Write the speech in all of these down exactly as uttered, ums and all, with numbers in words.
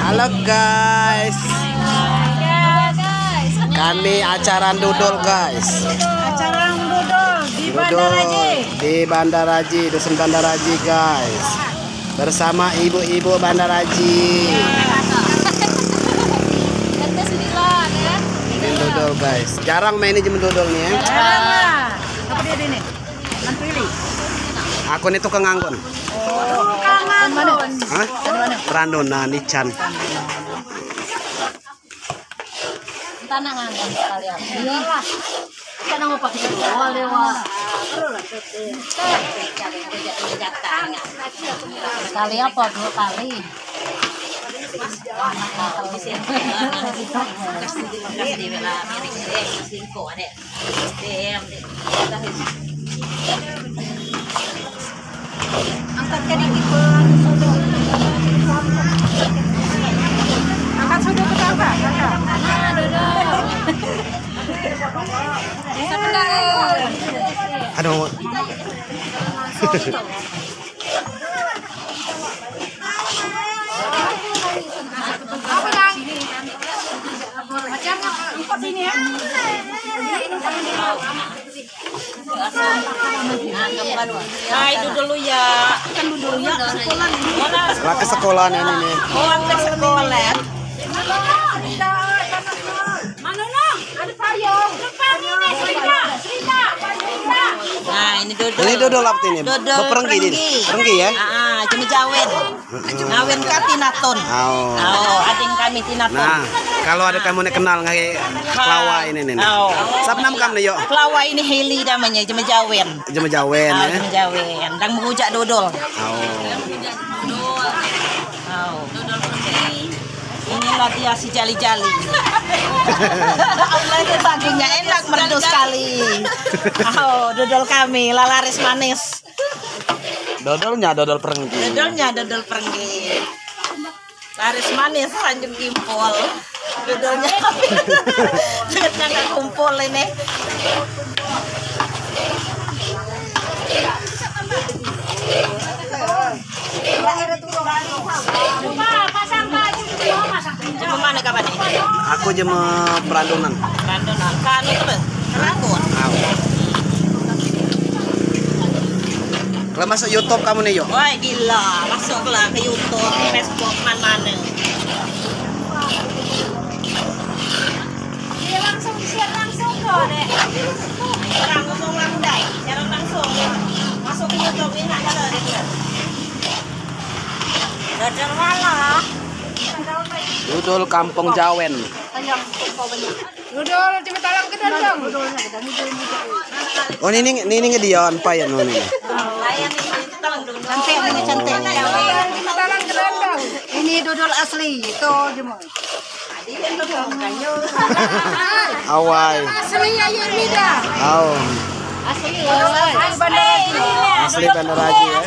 Halo guys. Kami acara dodol guys. Acara dodol di Bandar Haji. Di Bandar Haji, dusun Bandar Haji guys. Bersama ibu-ibu Bandar Haji. Ini dodol guys. Jarang main ini dodol nih ya. Jarang lah. Apa dia ini? Aku ni tukang anggun. Tukang anggun. Hah? Randon, nah, ni Chan. Tanah anggun sekalian. Iyalah. Kita mau pakai lewat. Sekali apa dua kali? Angkat sedikit, angkat sudah ke bawah, angkat. Aduh. Hai, dodol ya. Kan dodol ya, sekolah ni. Lah ke sekolah ni, ni, ni. Oh, ke sekolah. Mana, no? Ada payung. Depan ini, cerita, cerita, cerita. Nah, ini dodol. Ini dodol apa ini? Dodol perenggi ini. Perenggi. Perenggi ya? Ah, ah, jemejawen. Ngawen ka tinaton. Au. Au, adeng kami tinaton. Nah, kalau ada kamu ni kenal ngai kelawa ini ni. Au. Siapa nama kamu ni, yo? Kelawa ini Heli namanya, jemejawen. Jemejawen, ya? Jemejawen. Dang mengujak dodol. Au. Au. Inilah dia si jali-jali. Dagingnya enak, merdu sekali. Au, dodol kami, lah laris manis. Dodolnya dodol perenggi. Dodolnya dodol perenggi. Laris manis Tanjung Kimpul. Dodolnya. Duitnya nggak kumpul ini. Pasang baju, pasang. Jema mana kapan ni? Aku jema perandonan. Perandonan. Kanu tu, Rangun. Au. Kalau masuk YouTube kamu ni, yo? Wah, gila. Masuklah ke YouTube, Facebook, mana-mana. Dia langsung, siaran langsung kok, Dek. Orang ngomong orang Dai, siaran langsung. Masuk ke YouTube, enak kalau dia. Dodol malah. Dodol Kampung Jawen. Dodol, coba talang ke dodol. Oh, ini, ini, ini ngedion, apa ya, no, ini? Cantik, ini cantik. Coba talang ke dodol. Ini dodol asli, itu jema. Awai. Asli aja ni dah. Au. Asli, asli Bandar Haji. Asli Bandar Haji, ya.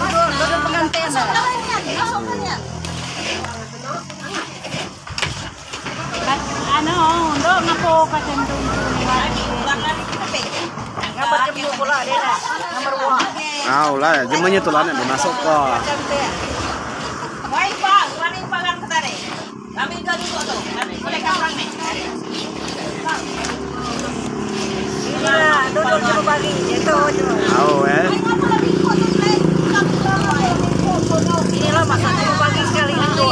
Dodol, dodol pengantin dah. Anu, ndo ngapo katen tu. Ngapo jemu pula dia dah. Nomor dua. Au lah, jemunya tu lah nak masuk ke. Cantik. Baik, Pak. Paling palang ketare. Kami dua duduk tu. Kami boleh kawan ni. Iya, dodol jema pagi. Itu jema. Au, eh. Inilah masak jema pagi sekali itu.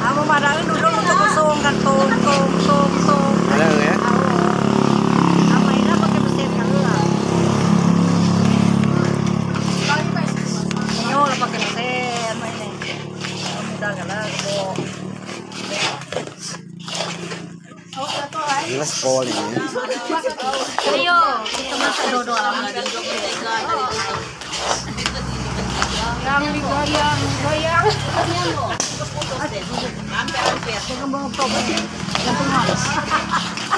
Amu madangan dodol tu kosong kan, tong, tong, tong, tong. Ada, ya? Au. Amu ini pakai mesin kan lah. Ini lah pakai mesin, amu ini. Mudah kan lah, kok. Ini lah sekolah ini. Ayo, kita masak dodol. Yang digoyang, goyang.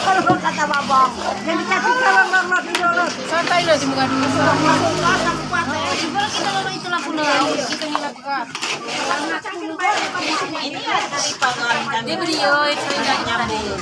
Kalau kata babang, jadi kaki kalau babang dulu. Santai lah, si muka dulu. Coba kita kalau itulah pulang. Kita nilai. Ini dari pagar kami. Dia beri, oi, saya nggak nyambung.